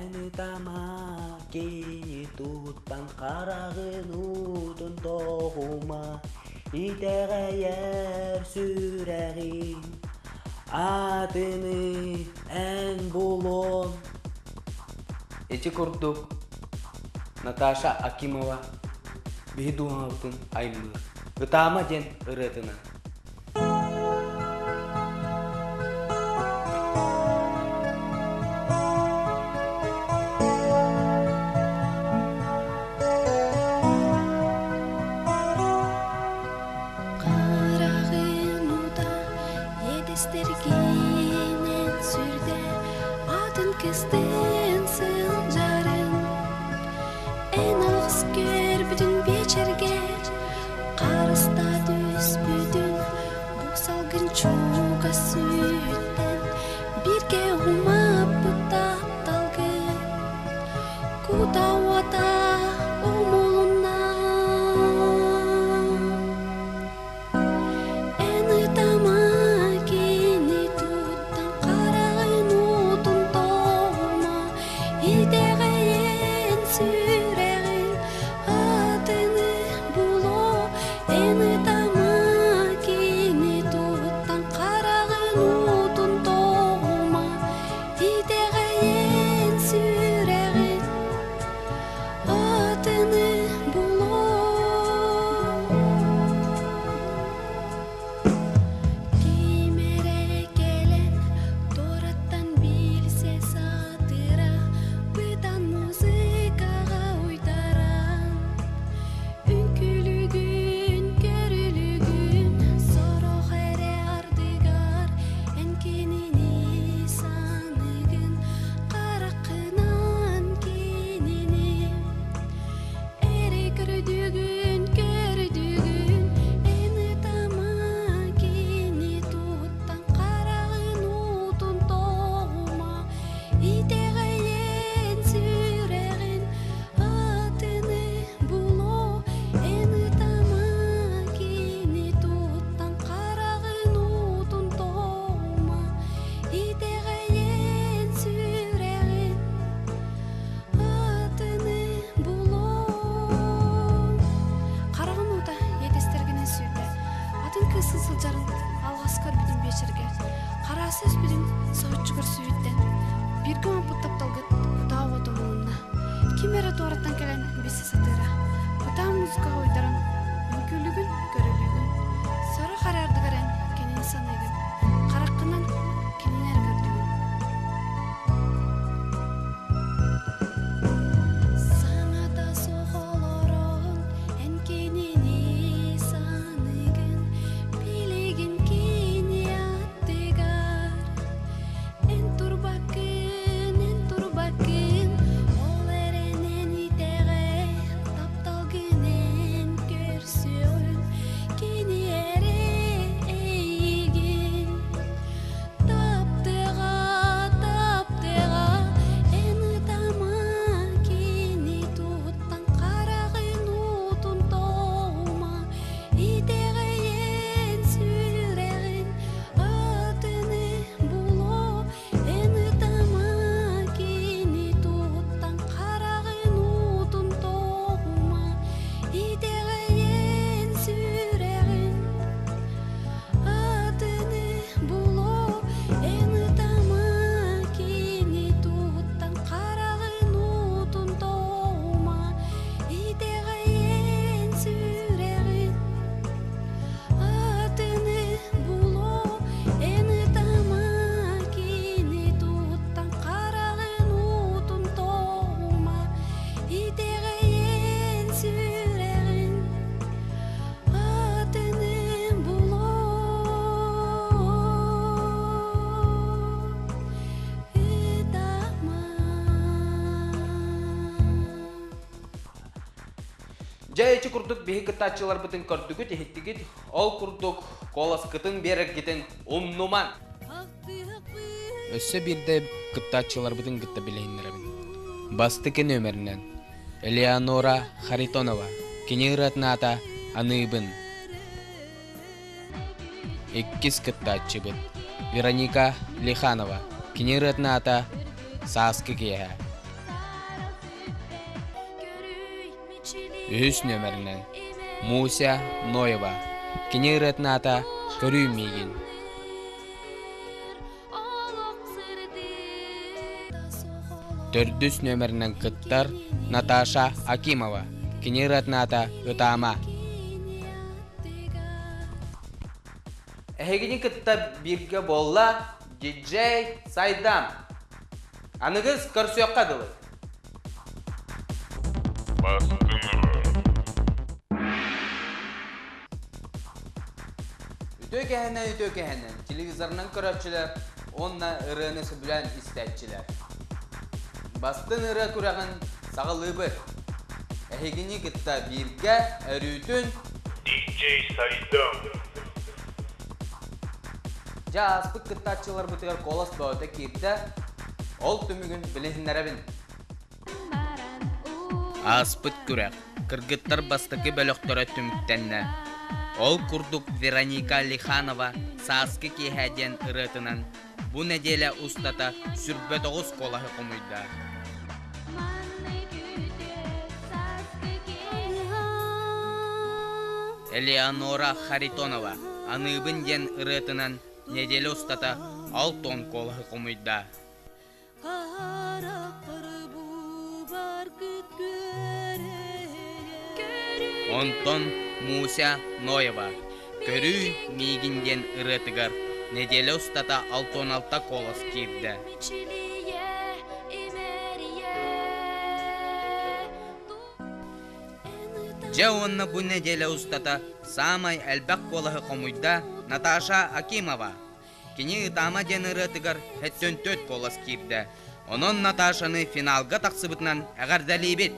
Эн ытама кини туттан хараҕын уутун тоҕума, итэҕэйэр сүрэҕиҥ атыны эн булуоҥ. Ити курдук Наташа Акимова биһи дууһабытын аймыыр «Ытаама» диэн ырыатынан. Хараҕын уута иэдэстэргинэн сүрдэ, атын кистэн сылдьарын Эн алгыс көрбүтүн биэчэргэ Харыста түспүтүн бу салгын чугас сүүттэн Бииргэ умаппыт тапталгын Кута уота умулунна. Эн ытама кини туттан хараҕын уутун тоҕума, итэҕэйэн сүрэҕин атыны булуо. Эн ытама кини туттан хараҕын уутун тоҕума, итэҕэйэн сүрэҕин атыны булуо. Ким эрэ кэлэн туораттан билсэ сатыыра, бытан музыкаҕа уйдаран, үҥкүүлүүгүн, көрүлүүгүн, сорох эрэ ардыгар эн кинини саныыгын, хараххынан кинини Эрэ көрдүгүн, көрдүгүн, эн ытама кини туттан хараҕын уутун тоҕума, итэҕэйэн сүрэҕин атыны булуо, эн ытама кини туттан хараҕын уутун тоҕума, итэҕэйэн сүрэҕин атыны булуом. Хараҕын уута иэдэстэргинэн сүүрдэ. Атын кыысын сылдьарын алҕас көрбүтүн биэчэргэ. Харааса өспүтүн соһуччугар сүүрдэн. Бииргэ оҥорбут тапталгыт кутаа уота умулунна. Ким эрэ туораттан кэлэн билсэ сатыыра. Кутаа музыкаҕа уйдаран үҥкүүлүүгүн, көрүлүүгүн. Сорох эрэ ардыгар эн кинини саныыгын. Хараххынан кинини эрэ көрдүгүн. Саҥата суох олорон эн кинини саныыгын, билигин кини аттыгар. Эн турбаккын, эн турбаккын, ол эрэн эн итэҕэй, тапталгын эн көрсүөҕүн, кини эрэ эйигин. Таптыаҕа, таптыаҕа, эн ытама кини туттан хараҕын уутун тоҕума, итэҕэйэн сүрэҕин атыны булуо, эн ытама кини туттан хараҕын уутун тоҕума, итэҕэйэн сүрэҕин атыны булуо, эн ытама кини туттан хараҕын уутун тоҕума, итэҕэйэн сүрэҕин атыны булуо, эн ытама кини туттан хараҕын уутун тоҕума, итэҕэйэн сүрэҕин атыны булуо. Ытама. Дьэ ити курдук биһи кыттааччыларбытын көрдүгүт, иһиттигит. Ол курдук куоласкытын биэрэргитин умнуман. Өссө биирдэ кыттааччыларбытын кытта билиһиннэрэбин. Бастакы нүөмэринэн Элеонора Харитонова, кини ырыатын аата «Аныыбын». Иккис кыттааччыбыт Вероника Лиханова, кини ырыатын аата «Сааскы киэһэ». Үһүс нүөмэринэн Муся Ноева. Кини ырыатын аата «Көрүү миигин». Төрдүс нүөмэринэн кыттар Наташа Акимова. Кини ырыатын аата «Ытаама». Эһигини кытта бииргэ буолла диджей Сайдам. Аныгыс көрсүөххэ дылы. Үтүө кэһэнэн үтүө кэһэнэн телевизорынан көрөөччүлэр уонна ырыаны сөбүлээн истээччилэр. Бастыҥ ырыа күрэҕин саҕалыыбыт. Эһигини кытта бииргэ өрүүтүн DJ Сайдам. Дьэ ааспыт кыттааччыларбытыгар куолас бөҕөтө киирдэ. Ол түмүгүн билиһиннэрэбин. Ааспыт күрэх кыргыттар бастакы бөлөхтөрө түмүктэннэ. Ол курдук Вероника Лиханова «Сааскы киэһэ» диэн ырыатынан бу нэдиэлэ устата сүрбэ тоҕус куолаһы хомуйда. Элеонора Харитонова «Аныыбын» диэн ырыатынан нэдиэлэ устата 60 куолаһы хомуйда. Онтон Муся Ноева «Көрүүй миигин» диэн ырыатыгар нэдиэлэ устата 66 куолас киирдэ. Дьэ уонна бу нэдиэлэ устата саамай элбэх куолаһы хомуйда Наташа Акимова. Кини «Ытаама» диэн ырыатыгар 74 куолас киирдэ. Онон Наташаны финалга тахсыбытынан эҕэрдэлиибит!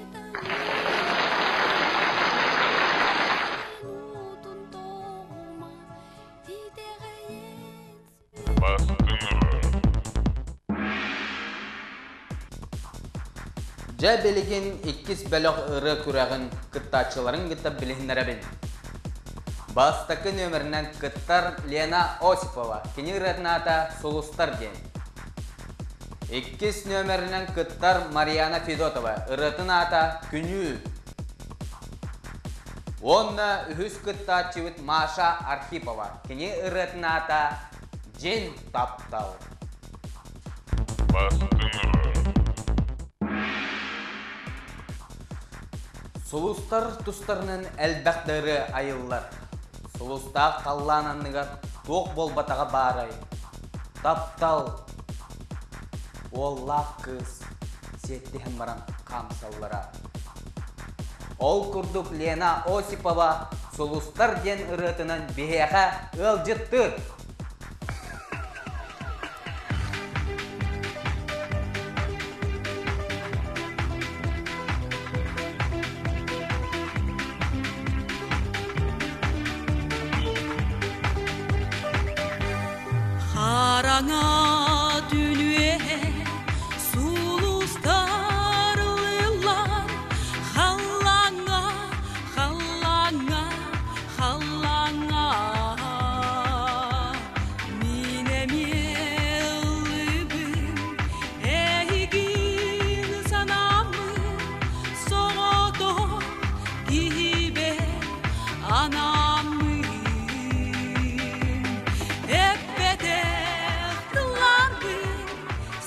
Дьэ билигин иккис бөлөх ырыа күрэҕин кыттааччыларын кытта билиһиннэрэбин. Бастакы нүөмэринэн кыттар Лена Осипова. Кини ырыатын аата «Сулустар» диэн. Иккис нүөмэринэн кыттар Марьяна Федотова. Ырыатын аата «Күнүү». Уонна үһүс кыттааччыбыт Маша Архипова. Кини ырыатын аата «Дьин таптал». Сулустар тустарынан элбэх да ырыа айыллар. Сулустаах халлаан анныгар туох буолбатаҕа баарай? Таптал, уоллаах кыыс сиэттиһэн баран хаамсаллара. Ол курдук Лена Осипова «Сулустар» диэн ырыатынан биһиэхэ ыалдьыттыыр. Хараҥа түнүөһэ сулустар ыллар халлааҥҥа, халлааҥҥа, халлааҥҥа. Мин эмиэ ыллыыбын, эйигин санааммын, соҕотох киһибэр анааммын. Эппэтэх тылларбын,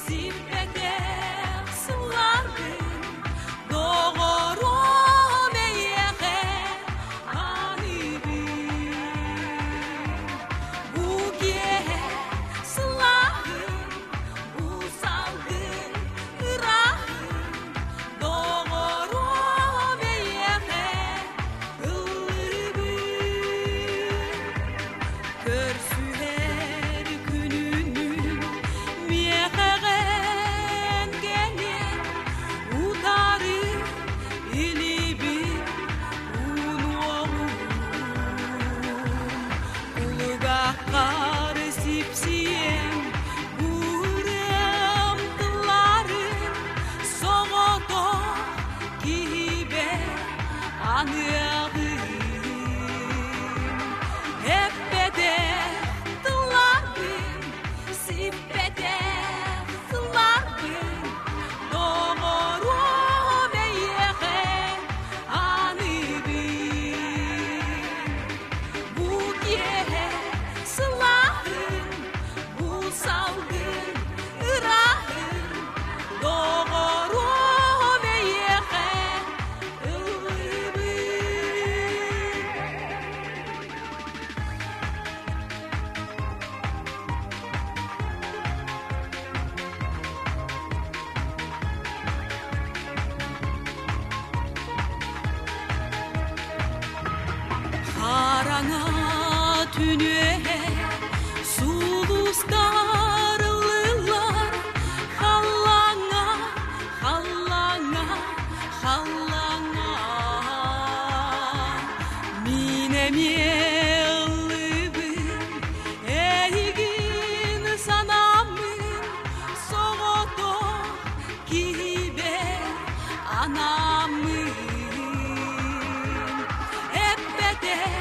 сиппэтэх сылларбын, доҕорум эйиэхэ аныыбын. Бу киэһэ сылааһын, бу салгын ырааһын, доҕорум эйиэхэ ыллыыбын. Көрсүһэр күнүнүн миэхэҕин кэлиэн, утары илиибин уунуоҕум. Кулугаххар сипсиэм, буурым тылларын соҕотох киһибэр аныаҕым. Эппэтэх тылларбын, сиппэтэх сылларбын, доҕоруом эйиэхэ аныыбын. Хараҥа түнүөһэ сулустар ыллылар халлааҥҥа, халлааҥҥа, халлааҥҥа. Мин эмиэ ыллыыбын, эйигин санааммын соҕотох киһибэр анааммын. Эппэтэх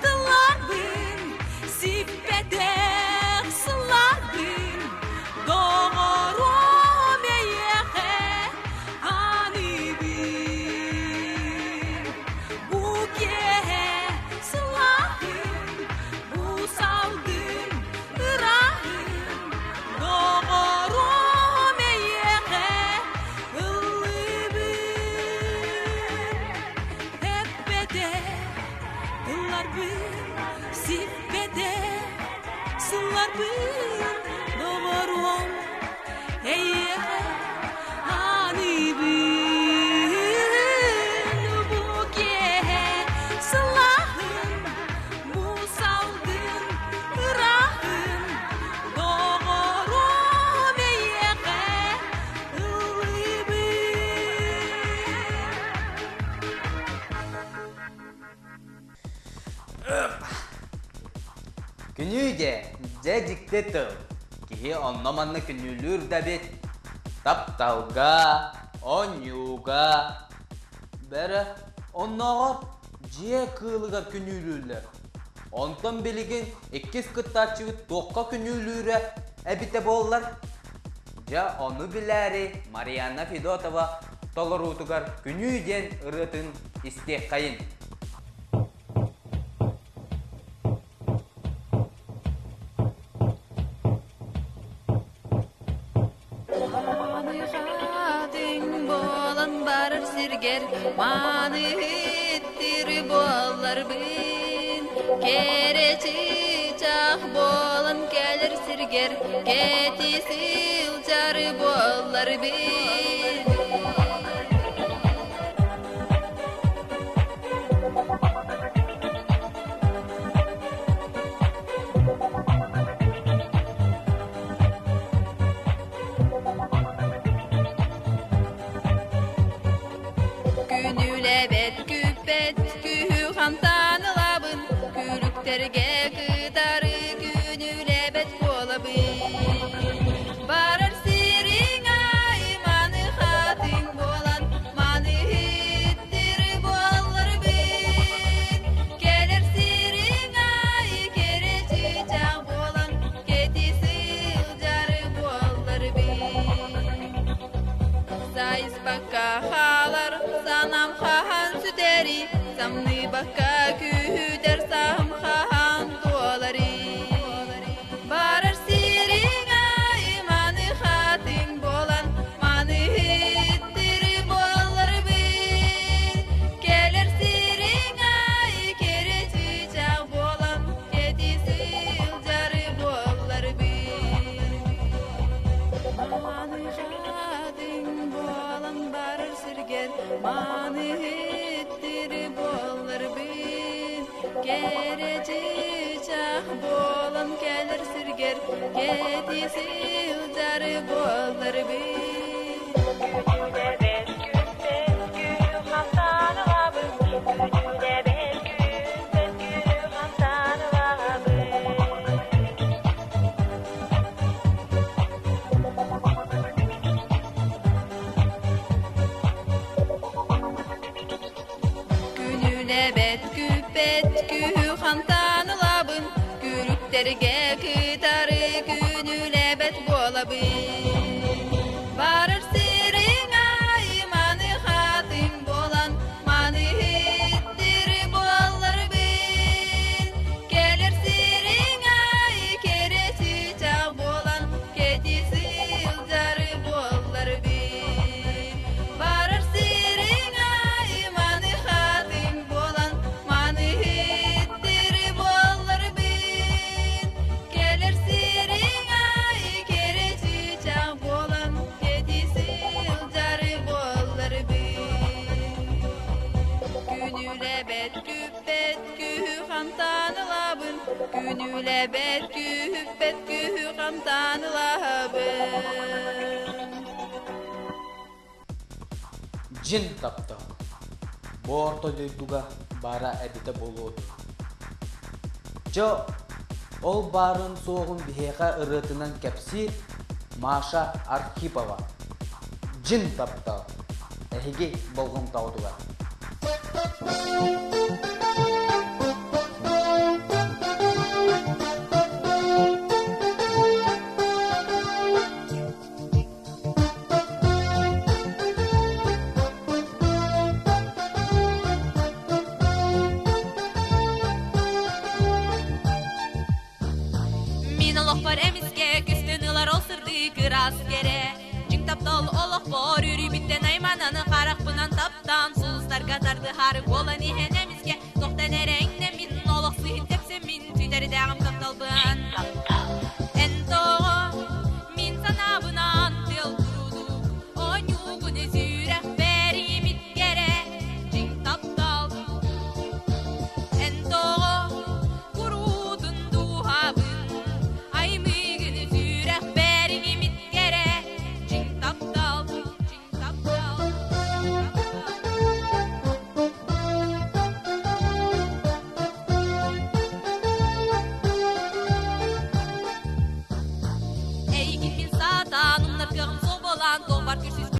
тылларбын, сиппэтэх сылларбын доҕоруом эйиэхэ аныыбын. Бу киэһэ сылааһын, бу салгын ырааһын доҕоруом эйиэхэ ыллыыбын. Эппэтэх тылларбын, сиппэтэх сылларбын доҕоруом эйиэхэ аныыбын. Бу киэһэ сылааһын, бу салгын ырааһын доҕоруом эйиэхэ ыллыыбын. Күнүү дьэ, дьэ дьикти тыл. Киһи онно-манна күнүүлүүр да эбит. Тапталга, оонньууга. Бэрэ, оннооҕор дьиэ кыылыгар күнүүлүүллэр. Онтон билигин иккис кыттааччыбыт туохха күнүүлүүрэ эбитэ буоллар? Дьэ, ону билээри Марианна Федотова толоруутугар Күнүү диэн ырыатын истиэххэйин. Маныхатыҥ буолан барар сиргэр маныһыттыр буолларбын, кэрэ чыычаах буолан кэлэр сиргэр кэти сылдьар буолларбын. Күнүүлэбэт күппэт күһү хантан ылабын, күлүктэргэ кытары күнүүлэбэт буолабын. Барар сириҥ аайы маны хатыҥ буолан, маны иһиттир буолларбын. Кэлэр сириҥ аайы кэрэ чыычаах буолан, кэти сылдьар буолларбын. Сайыспакка хаалар санаам хаһан сүтэри, самныбакка күүһүтэр саһым хаһан туоларый. Барар сириҥ аайы маны хатыҥ буолан, маны иһиттир буолларбын. Кэлэр сириҥ аайы кэрэ чыычаах буолан, кэти сылдьар буолларбын. Маны хатыҥ буолан барар сиргэр маны иһиттир буолларбын. Кэрэ чыычаах буолан кэлэр сиргэр кэти сылдьар буолларбын. Күнүүлэбэт күппэт күһү хантан ылабын, Күнүүлэбэт күппэт күһү хантан ылабын. Күнүүлэбэт күппэт күһү хантан ылабын, күлүктэргэ кытары күнүүлэбэт буолабын. Барар сириҥ аайы маны хатыҥ буолан, маны иһиттир буолларбын. Кэлэр сириҥ аайы кэрэ чыычаах буолан, кэти сылдьар буолларбын. Барар сириҥ аайы маны хатыҥ буолан, маны иһиттир буолларбын. Кэлэр Күнүүлэбэт күүһүппэт күүһү хамтаан ылаһабын. Дьин таптал. Бу орто дойдуга баара эбитэ буолуо дуо? Дьэ, ол баарын-суоҕун биһиэхэ ырыатынан кэпсиир Маша Архипова. Дьин таптал. Эһиги болҕомтоҕутугар. Мин олохпор эмискэ көстөн ылар ол сырдык ыраас кэрэ. Дьиҥ таптал олохпор үрүйбүттэн аймананы харахпынан таптаан сулустарга тардыһары буолан иһэн эмискэ тохтон эрэҥнэ мин олох сыһын тэпсэммин сүтэрдээҕим тапталбын. Эн тоҕо мин санаабынан тыал курдук оонньуугун сүрэхпэр имит кэрэ дьиҥ таптал. Эн тоҕо куруутун дууһабын аймыыгын сүрэхпэр имит кэрэ дьиҥ таптал, дьиҥ таптал, таптал. Эйигин мин саатаан умнар кыаҕым суох буолан туох көрсүспүт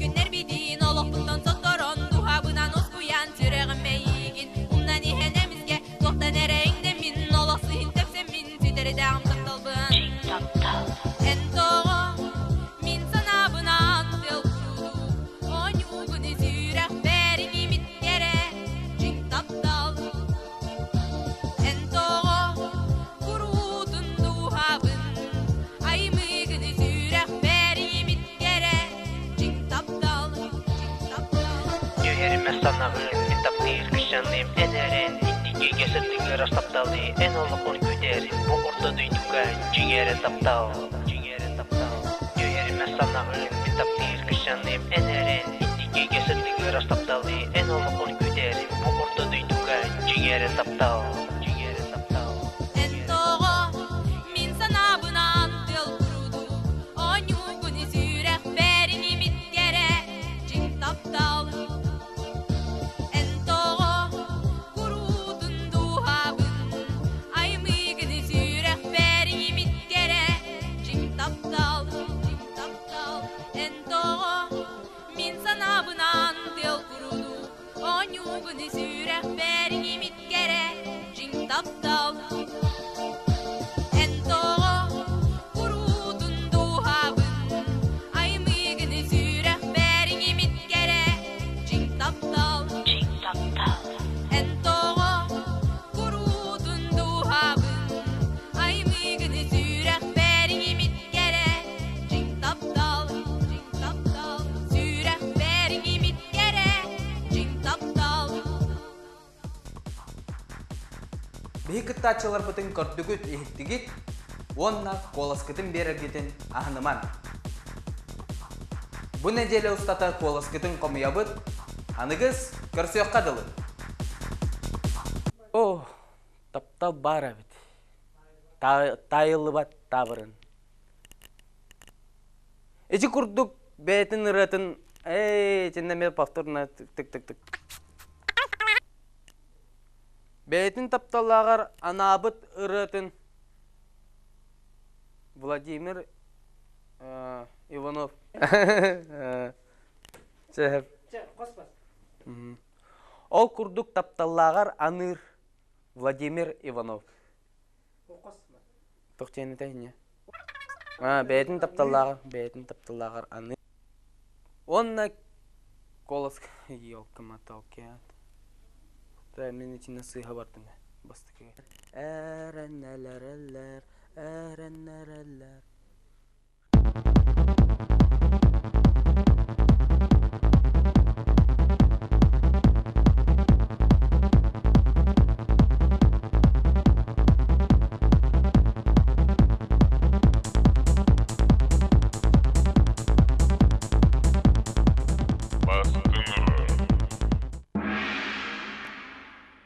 күннэрбитин олохпуттан сотторон дууһабынан ускуйан сүрэҕим эйигин умнан иһэн эмискэ туохтан эрэ иҥнэммин олох сыһын тэпсэммин сүтэридэҕим тапталбын эн тоҕо мин санаабынан тыал курдук оонньуугун сүрэхпэр иҥимит кэрэ дьиҥ таптал Эн тоҕо куруутун дууһабын аймыыгын сүрэхпэр имит кэрэ дьиҥ таптал, дьиҥ таптал. Түһэримэ санаҕын, мин таптыыр кыһаным эн эрэн инникигэ сырдыгар тапталы эн олоххун күтэр бу орто дойдуга дьиҥэрэ таптал, дьиҥэрэ таптал. Түһэримэ санаҕын, мин таптыыр кыһаным эн эрэн инникигэ сырдыгар тапталы эн олоххун күтэр бу орто дойдуга дьиҥэрэ таптал, дьиҥэрэ таптал. Эн тоҕо мин санаабынан тыал курдук оонньуугун сүрэхпэр имит кэрэ дьиҥ таптал. Эн тоҕо куруутун дууһабын аймыыгын сүрэхпэр имит кэрэ дьиҥ таптал, дьиҥ таптал. Эн тоҕо мин санаабынан тыал курдук оонньуугун сүрэхпэр имит кэрэ дьиҥ таптал. Эн тоҕо куруутун дууһабын аймыыгын сүрэхпэр имит кэрэ дьиҥ таптал. Эн тоҕо куруутун дууһабын аймыыгын сүрэхпэр имит кэрэ дьиҥ таптал, дьиҥ таптал, сүрэхпэр имит кэрэ дьиҥ таптал. Биһи кыттааччыларбытын көрдүгүт, иһиттигит уонна куоласкытын биэрэргитин аһыныман. Бу нэдиэлэ устата куоласкытын хомуйабыт, аныгыс көрсүөххэ дылы. О, таптал баар эбит. Таайыллыбат таабырын. Ити курдук бэйэтин ырыатын эй итиннэ эмиэ повторно тык-тык-тык. Бэйэтин тапталлааҕар анаабыт ырыатын Владимир Иванов Чэ, Ол курдук тапталлааҕар аныыр Владимир Иванов. Туох диэн этэй инньэ? Бэйэтин тапталлааҕар, бэйэтин тапталлааҕар аныыр. Уонна голос елка-моталки. Мин итиннэ сыыһа бардым бастакыга. Эрэннэлэрэллэр, эрэннэрэллэр.